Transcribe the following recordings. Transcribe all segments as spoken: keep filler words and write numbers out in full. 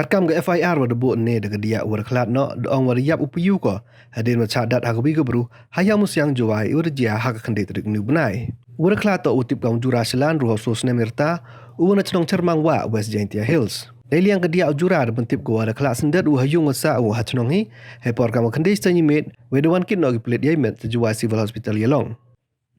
Katkam ka F I R wa da booh ne da ka diah wa da khlad noh, da ong wa da yap u payu ko hadien wa chah dat ha ka wi ka bru ha Iawmusiang, Jowai, wa da jia ha ka khyndai tarik uni u bnai. Wa da khlad toh u tip kam u Jura Shylla, ynru haw soo snem i rta, u wa na chnong Chyrmang Wah, West Jaintia Hills. Dei liang ka diah u Jura da pyntip ko wa da khlad syndet u ha yung wa sah u ha chnong hi heipor kam wa khyndai sien i miet, wei da wan kit noh ki pulit yei met cha Jowai Civil Hospital Ialong.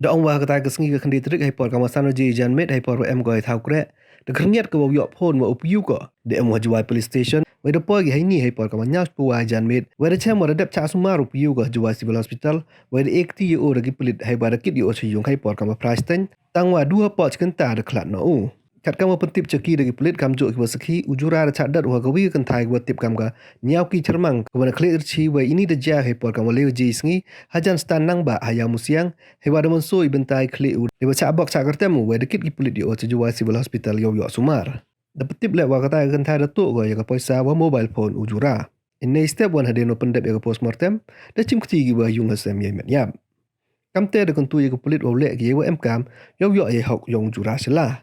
Da ong wa ha katai ka sngi ka khyndai tarik heipor kam wa san baje i janmiet, heipor wa em ko i thaw kreh, da khyrngiat ko wow yoh phone wa u payu ko da em u ha Jowai Police Station, wei da poi ki heini heipor kam wa ynñiaw spah wa i janmiet, wei da chem wa da dep chah sumar u payu ko ha Jowai Civil Hospital, wei da e kti ya o da ki pulit, heiwa da kit ya o cha yung heipor kam wa phra step. Tang wa du hapoh chi kynta da khlad noh u. Katkam wa pyntip cha ki da ki pulit, kamjooh ki wa sakhi, u Jura da chah dat u ha ka wi ka kynthai ka wa tip kam ka Niawki Chyrmang, ka wa na Khliehrichi, wei ini da jia heipor kam wa le baje i sngi hajan stand nangbah ha Iawmusiang, heiwa da mynsoo i bynta i khlieh u, dei wa chah bok chah kyrtem u, wei da kit ki pulit ya o cha Jowai Civil Hospital yow yoh sumar. Da pyntip leh wa katai ka kynthai da tuh ko ya ka poisa wa mobile phone u Jura. Ynne i step, wan hadien wa pyndep ya ka postmortem, da chim kti ki wa yung ha sem yei met yap. Kamte da kyntu ya ka pulit wow leh ki yei wa emkaam yow yoh yei hok yong u Jura Shylla.